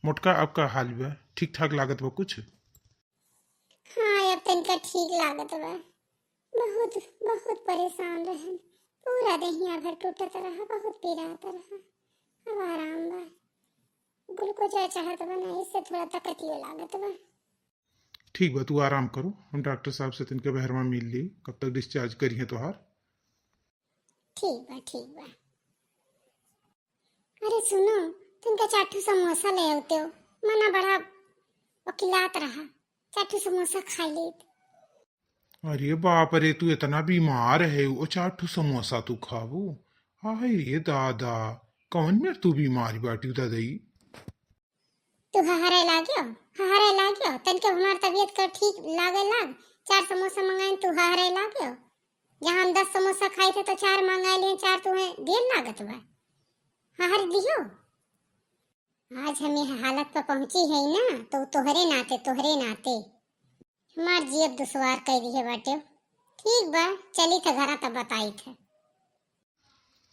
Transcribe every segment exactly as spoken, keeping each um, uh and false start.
मोटका, अब का हाल बा? ठीक ठाक लागत बा कुछ? हाँ, अब तनिका ठीक लागत बा। बहुत, बहुत परेशान रहन। पूरा देहिया भर टूटत रहा, बहुत पिरात रहा। अब आराम बा। ग्लूकोज चढ़त बा ना, इससे थोड़ा ताकतियो लागत बा। ठीक बा, तू आराम करो, हम डॉक्टर साहब से तनिका बहरवा मिल ली, कब तक डिस्चार्ज करिहें तोहार। ठीक बा, ठीक बा। अरे सुनो, तनिका चार ठो समोसा ले आवते हो, मना बड़ा ओकिलात रहा, चार ठो समोसा खा लेत। अरे बाप रे, तू इतना बीमार है, वो चार ठो समोसा तू खाबू? हाय रे दादा, कौन मेर तू बीमार बाटी दादाई? तू हहरे लाग्यो, हहरे लाग्यो, तनिके हमार तबीयत का ठीक लागे लाग, चार समोसा मंगाइन, तू हहरे लाग्यो। जहाँ हम दस समोसा खाई थे तो चार मंगा लिए, चार तुम्हें देर लागत बा, हहर दियो। आज हम यह हालत पर पहुँची है ना, तो तोहरे नाते, तोहरे नाते हमार जियब दुश्वार कई दिहे बाटे। ठीक बा, चली थे घरा तब बताई थे।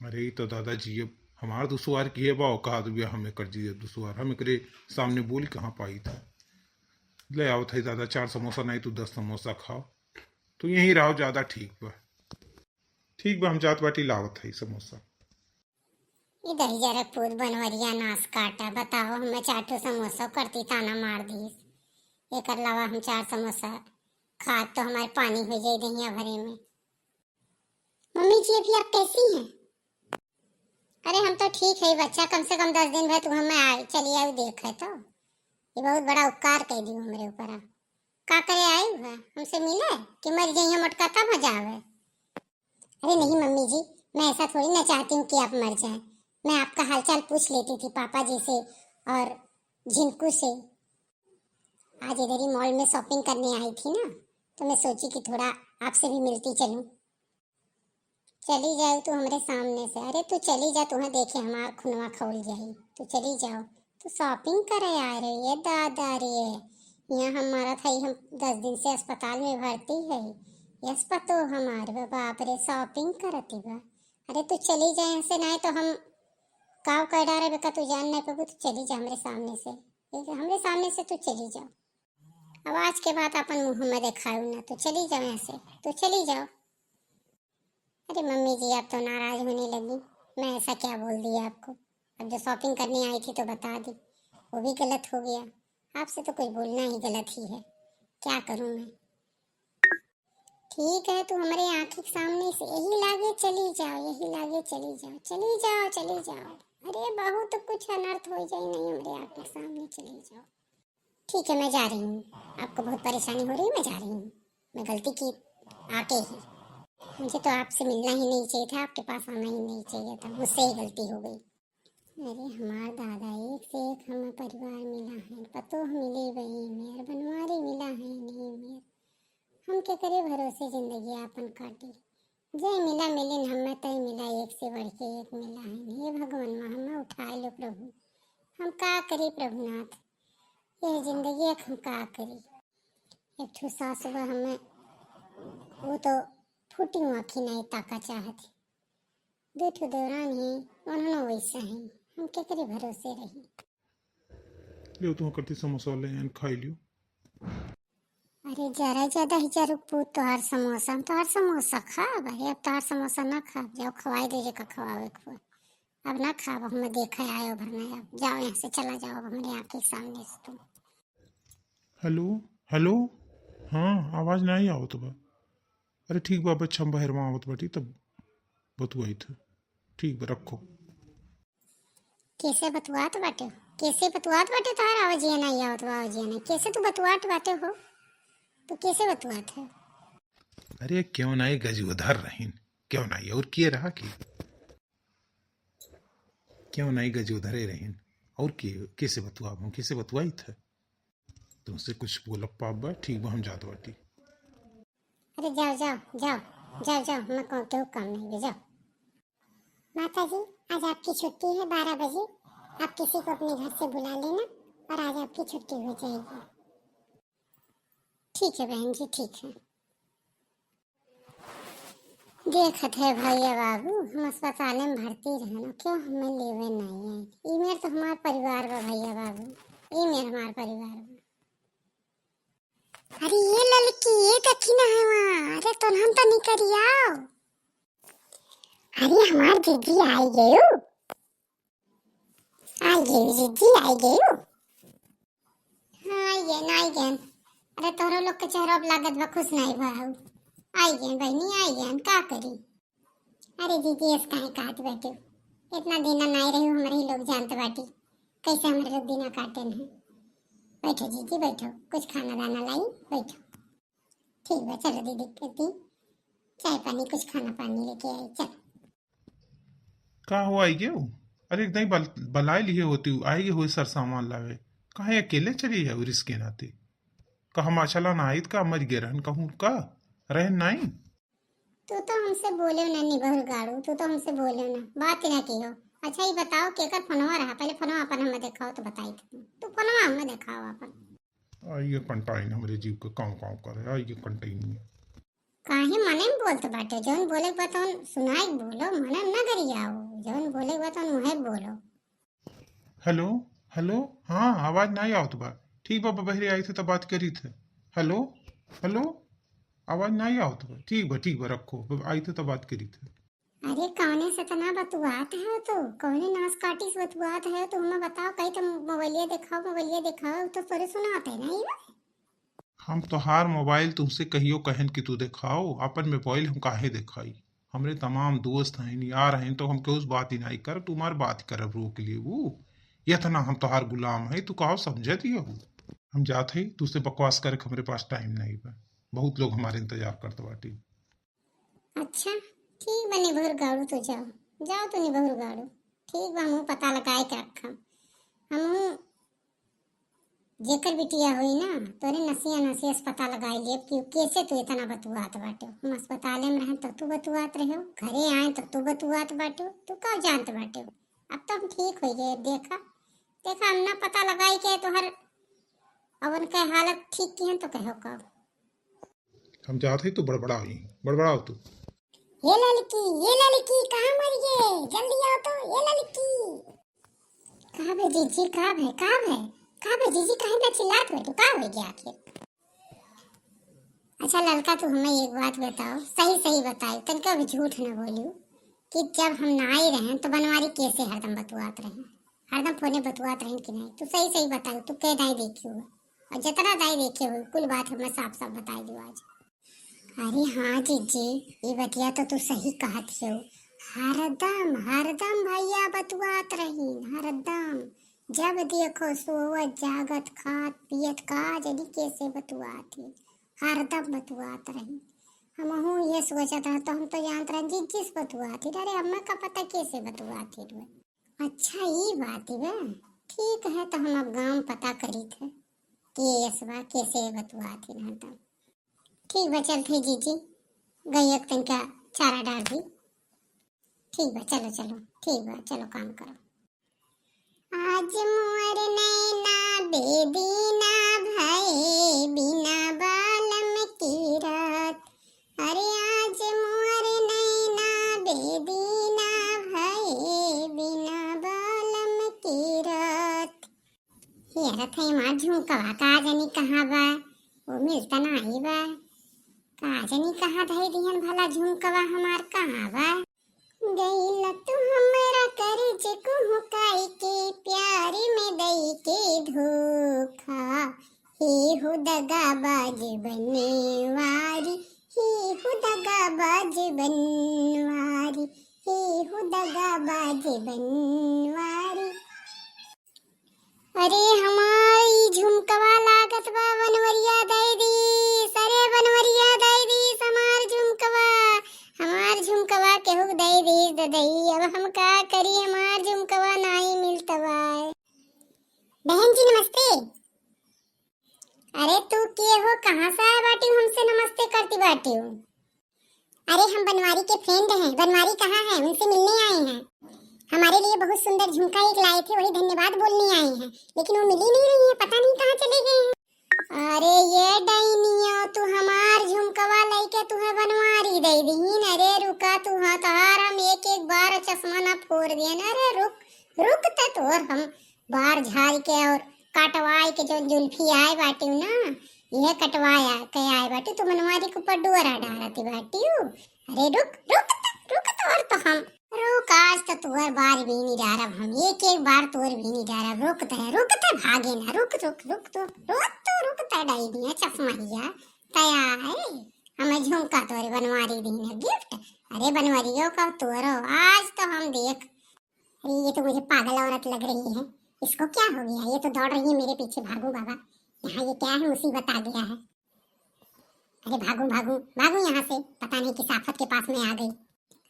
अरे, ई तो दादा जियब हमार दुश्वार किहे बा, औकात बिया हम एकर जियब दुश्वार, हम एकरे सामने बोल कहाँ पाई थे। ले आवत है दादा, चार समोसा नहीं तू दस समोसा खाओ, तू यहीं रहो, ज्यादा ठीक बा। ठीक बा, हम जात बाटी, लावत है समोसा। ई दहिजरा पूत बनवरिया नास काटा, बताओ, हमें चार ठो समोसा करती ताना मार दीस। एकर अलावा हम चार समोसा खात तो हमारे पानी हो जाई दहिया भरे में। मम्मी जी, अभी आप कैसी हैं? अरे, हम तो ठीक है बच्चा, कम से कम दस दिन भर तू हमें आए, चली आयु देखे तो। ये बहुत बड़ा उपकार कई दियो हमरे ऊपर। आप का करे आयु है? हमसे मिले कि मर जाइए मोटका तब हो जावे? अरे नहीं मम्मी जी, मैं ऐसा थोड़ी ना चाहती हूँ कि आप मर जाएं। मैं आपका हालचाल पूछ लेती थी पापा जी से और झिनकू से। आज इधर ही मॉल में शॉपिंग करने आई थी ना, तो मैं सोची कि थोड़ा आपसे भी मिलती चलूं। चली जाओ तू हमरे सामने से। अरे तू चली जा, तुहें देखे हमार खुनवा खौल जाई। तू चली जाओ। तू शॉपिंग करे आ रही है दादा रे। यहाँ हम मरत हई, हम दस दिन से अस्पताल में भर्ती है। यस पतो हमार बा, बाप रे, शॉपिंग करती बा। अरे तू चली जा यहाँ से, नहीं तो हम काव कर डारे बेका, तू जान नहीं पेबू, तू चली जा हमरे सामने से। ठीक है, हमरे सामने से तू चली जाओ। अब आज के बाद अपन मुँह में देखाऊ ना, तू चली जाओ यहाँ से, तू चली जाओ। अरे मम्मी जी, आप तो नाराज होने लगी, मैं ऐसा क्या बोल दिया आपको? अब जो शॉपिंग करने आई थी तो बता दी, वो भी गलत हो गया। आपसे तो कुछ बोलना ही गलत ही है, क्या करूँ मैं? ठीक है, तू हमारे आँखी के सामने से यही लागे चली जाओ, यही लागे चली जाओ, चली जाओ, चली जाओ। अरे बहुत कुछ अनर्थ हो जाए, नहीं हमारे आँखी के सामने चली जाओ। ठीक है, मैं जा रही हूँ, आपको बहुत परेशानी हो रही है, मैं जा रही हूँ। मैं गलती की आके ही, मुझे तो आपसे मिलना ही नहीं चाहिए था, आपके पास आना ही नहीं चाहिए था, मुझसे ही गलती हो गई। अरे हमार दादा, एक से एक हमें परिवार मिला है, पतोह मिले बही मेर, बनवारी मिला है नहीं मेर। हम के करे भरोसे जिंदगी आपन काटी। जय मिला मिलिन हमें, तय मिला एक से बढ़ के एक मिला है। हे भगवान, हमें उठाए लो प्रभु, हम का करी प्रभुनाथ, यह जिंदगी एक हम का करी। एक ठो सास बा हमें, वो तो फूटी आँखी नहीं ताका चाहत। दो ठो देवरान ही, उन्होंने वैसा ही, हम केकरे भरोसे रही। लियो, तू करती समोसा ले आन, खाई लियो। अरे जरा ज्यादा ही जरूर पूत तोहार समोसा, हम तोहार समोसा खाब? अरे अब तोहार समोसा ना खाब, जाओ खवाई दे जेका खवावे को। अब ना खाब, हम देखा आयो भर में, अब जाओ यहाँ से, चला जाओ, अब हमारे आँखी के सामने से तुम। हेलो, हेलो, हाँ, आवाज नाही आवत बा। अरे ठीक बा बच्चा, हम बहरवा आवत बाटी तब बतुआई थे। ठीक बा, रखो। कैसे बतुआत बाटे हो? कैसे बतुआत बाटे? तोहार आवाजिया नाही आवत बा, आवाजिया नाही। कैसे तू बतुआत बाटे हो? तू कैसे बतुआत है? अरे क्यों नाही गजोधर रहीन, क्यों नाही और किए रहा कि क्यों नाही गजोधरे रहीन? और के, कैसे बतुआब हम, कैसे बतुआई थे? तुमसे कुछ बोलब पाप बा, ठीक बा, हम जात बाटी। अरे जाओ, जाओ, जाओ, जाओ, जाओ, हमें को-, केहू काम नहीं बे, जाओ। माता जी, आज आपकी छुट्टी है, बारह बजे आप किसी को अपने घर से बुला लेना और आज आपकी छुट्टी हो जाएगी। ठीक है बहन जी, ठीक है। देखत है भैया बाबू, हम अस्पताले में भर्ती रहन, क्यों हमें लेवे नहीं आए? ई मेर तो हमार परिवार बा भैया बाबू, ई मेर हमार परिवार बा। अरे ये ललकी, ये देखी ना है वहाँ, अरे तोनहन तो निकरी आओ। अरे हमार जीजी आई गयो, आई गयो जीजी, आई गयो। हाँ, आई गए ना, आई गए। अरे तोहरो लोग के चेहरा अब लागत बा खुश नाई बा हऊ। आई गए बहनी, आई गए, का करी? अरे जीजी, ऐस काहे कहत बैठे? इतना दिन नाई रही, हमरे ही लोग जानत बाटी, कैसे हमरे लोग दिना काटेन है। बैठो जीजी, बैठो, कुछ खाना दाना लाई, बैठो। ठीक बा, चलो दीदी, कहती चाय पानी, कुछ खाना पानी लेके आई, चल। का हो आई गयो? अरे एकदम बल-, बलाए लिए होती, आई गए हो सर सामान लावे। काहे अकेले चली जाओ रिस्क के नाते? का हम अचला ना आइत का, मर गए रहन कहूँ का? रहन नाई? तू तो हमसे बोले ना निबहुर गाड़ू, तू तो हमसे बोले ना, बात ही ना की हो। अच्छा ये बताओ केकर फोनवा रहा, पहले फोनवा अपन हमें दिखाओ तो बताई थी। तू फोनवा हमें दिखाओ अपन। आई ये कंटाइन हमरे जीव के काँव काँव करे, आई ये कंटाइन। काहे मने में बोलत बाटे, जौन बोले के बा तौन सुनाई के बोलो, मने में ना गरियाओ, जौन बोले के बा तौन मुँहे बोलो। हेलो, हेलो, हाँ, आवाज नाई आवत बा। ठीक बा, बा, बहरे आई थे तो बात करी थे। हेलो, हेलो, आवाज नाई आवत बा। ठीक बा, ठीक बा, रखो, ब-, आई थे तो बात करी थे। अरे कौने से तना बतुआत है तू, कौने नास काटी से बतुआत है तू, हमें बताओ, कही तो मोबाइलिया दिखाओ, मोबाइलिया दिखाओ, तो तोरे सुनात है ना ये बात। हम तोहार मोबाइल तुमसे कहियो कहन कि तू देखाओ, अपन मोबाइल हम काहे देखाई? हमरे तमाम दोस्त हैं, यार हैं, तो हम केहू से बात ही नाई करब, तुम्हार बात करब रोक लिए वो। इतना हम तोहार गुलाम है, तू काहो समझत ही हो? हम जात है, तुझसे बकवास करे के हमरे पास टाइम नहीं बा, बहुत लोग हमारे इंतजार करत बाटी। अच्छा, ठीक बा निबहुर गाड़ू, तू जाओ, जाओ तू निबहुर गाड़ू। ठीक बा, हमहू पता लगाए के रखम। हमहू जेकर बिटिया होई ना, तोरे नसिया नसिया से पता लगाए लेब कि कैसे तू इतना बतुआत बाटे। हम अस्पताले में रहें तो तू बतुआत रहे हो, घरे आए तो तू बतुआत बाटे, तू कब जानत बाटे? अब तो हम ठीक हो गए। देखा, देखा, हम ना पता लगाई के तोहर अवन के हालत ठीक की है तो कहो कब। हम जात है तो बड़बड़ाओ ही, बड़बड़ाओ तू। ये ललकी, ये ललकी, कहाँ मर गए? जल्दी आओ तो, ये ललकी। का भे जीजी, का भे, का भे, का भे जीजी, काहे ना चिल्लात बैठू, का हो गया आखिर? अच्छा ललका, तू हमें एक बात बताओ, सही सही बताओ, तनिका भी झूठ न बोलियो कि जब हम ना आए रहें तो बनवारी कैसे हरदम बतुआत रहें, हरदम फोने बतुआत रहें कि नहीं? तू सही सही बताओ, तू के दाई देखी हो और जितना दाई देखे हो, कुल बात हमें साफ साफ बताई दो आज। अरे हाँ जीजी, ये बतिया तो तू सही कहत हो। हरदम, हरदम भैया बतुआत रहीन, हरदम। जब देखो सोवत, जागत, खात, पियत, का जनी कैसे बतुआत ही। हरदम बतुआत रहीन। हमहू ये सोचत रह, तो हम तो जानत रहन जीजी से बतुआत ही। अरे हमें का पता कैसे बतुआत ही। अच्छा, ई बात बा। ठीक है, तो हम अब गाँव में पता करी थे के एस बा, कैसे बतुआत ही हरदम। ठीक बा, चलत है जीजी, गइया के तनिका चारा डार दी। ठीक बा, चलो, चलो, ठीक बा, चलो काम करो। आज मोर नैना बेदीना भये बिना बालम की रात। अरे आज मोर नैना बेदीना भये बिना बालम की रात। हेरत है हमार झुमकवा का जनी कहाँ बा, वो मिलता नाही बा। का जनी कहाँ धई दिहन भला झुमकवा हमार कहाँ बा? गइला तू हमरा कर्ज कुहुकाई के, प्यार में दई के धोखा। हे हो दगाबाज बनवारी, हे हो दगाबाज बनवारी, हे हो दगाबाज बनवारी। अरे हमार ई झुमकवा लागत बा बनवरिया दई दीस, अरे बनवरिया दई दीस हमार झुमकवा, हमार झुमकवा केहू दई दीस ददई। अब हम का करी, हमार झुमकवा नाई मिलत बा। बहन जी नमस्ते। अरे तू के हो, कहाँ से आए बाटी, हमसे नमस्ते करती बाटी? अरे हम बनवारी के फ्रेंड हैं, बनवारी कहाँ है, उनसे मिलने आए हैं। हमारे लिए बहुत सुंदर झुमका एक लाए थे, वही धन्यवाद बोलने आए हैं, लेकिन वो मिली नहीं रही है, पता नहीं कहाँ चले गए हैं। अरे ये डैनियो, तू हमार झुमकवा लइके तुहे बनवारी दे दीन। अरे रुका तू, हाँ तोहार हम एक एक बार चश्मा ना फोड़ दियन। अरे रुक, रुक त तोर हम बार झाड़ के और कटवाई के जौन जुल्फी आए बाटिउ ना, इहे कटवाया के आए बाटिउ, तू बनवारी के ऊपर डुअरा डारती बाटिउ। अरे रुक, रुक त, रुक त, और तो हम रुक, आज तो तुअर बार बीनी डारब हम, एक एक बार तुअर बीनी डारब। रुक त, रुक त, भागे ना, रुक, रुक, रुक, रुक, रुक त, डाई दिया चश्महिया, तया है, हमें झुमका तोरे बनवारी दीन है gift। अरे बनवारियो का तोरो, आज तो हम देख। अरे ये तो मुझे पागल औरत लग रही है, इसको क्या हो गया? ये तो दौड़ रही है मेरे पीछे, भागू बाबा, यहाँ ये क्या है, मुसीबत आ गया है। अरे भागू, भागू, भागू यहाँ से, पता नहीं किस आफत के पास में आ गई।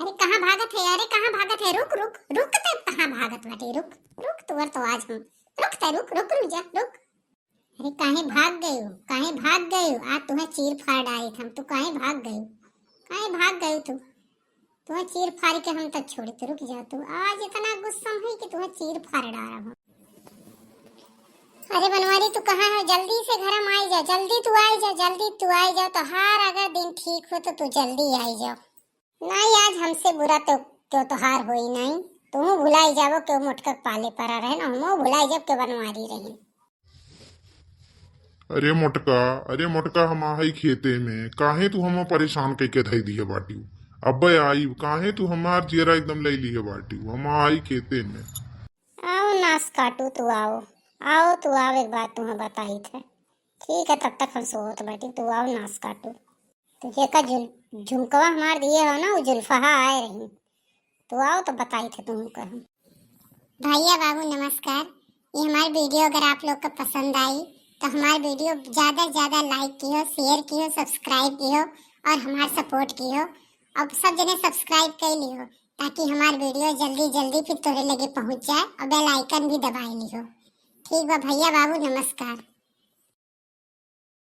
अरे कहाँ भागत है, अरे कहाँ भागत है? रुक, रुक, रुक ते, कहाँ भागत बाटे? रुक, रुक, तुअर तो आज हम, रुक ते, रुक, रुक, रुक जा, रुक। अरे काहे भाग गयू, काहे भाग गयू? आज तुहे चीर फाड़ डारित हम, तू काहे भाग गयू? काहे भाग गयू तू? तुहे चीर फाड़ के हम तब छोड़ी, तो रुक जा तू। आज इतना गुस्सा है कि तुहे चीर फाड़ डारब हम। अरे बनवारी, तू कहाँ है? जल्दी से घर में आई जा, जल्दी तू आई जा, जल्दी तू आई जा। तोहार अगर दिन ठीक हो तो तू जल्दी आई जा। नहीं, आज हमसे बुरा तो क्यों तोहार होई नहीं, तू भुलाई जाबो क्यों मोटका के पाले परा रहे ना, हमहू भुलाई जाब क्यों बनवारी रही। अरे मोटका, अरे मोटका, हम आई खेते में, काहे तू हम परेशान कइके धई दिए बाटिउ? अब्बे आई, काहे तू हमार जियरा एकदम ले लिए बाटिउ? हम आई खेते में। आओ नास काटू, तू आओ, आओ तू आओ, एक बात तुम्हें बताई थे। ठीक है, तब तक हम सोत बाटी, तू आओ नास काटू। तो जेका जुल-, झुमकवा हमार दिए हो ना, वो जुल्फहा आए रही, तू आओ तो बताई थे तुमको हम। भैया बाबू नमस्कार, ये हमार video अगर आप लोग को पसंद आई तो हमार video ज़्यादा से ज़्यादा like किहो, share किहो, subscribe किहो और हमार support किहो। अब सब जने subscribe कर लिहो ताकि हमार video जल्दी जल्दी फिर तोरे लगे पहुँच जाए और bell icon भी दबाए लिहो। ठीक बा भैया बाबू, नमस्कार।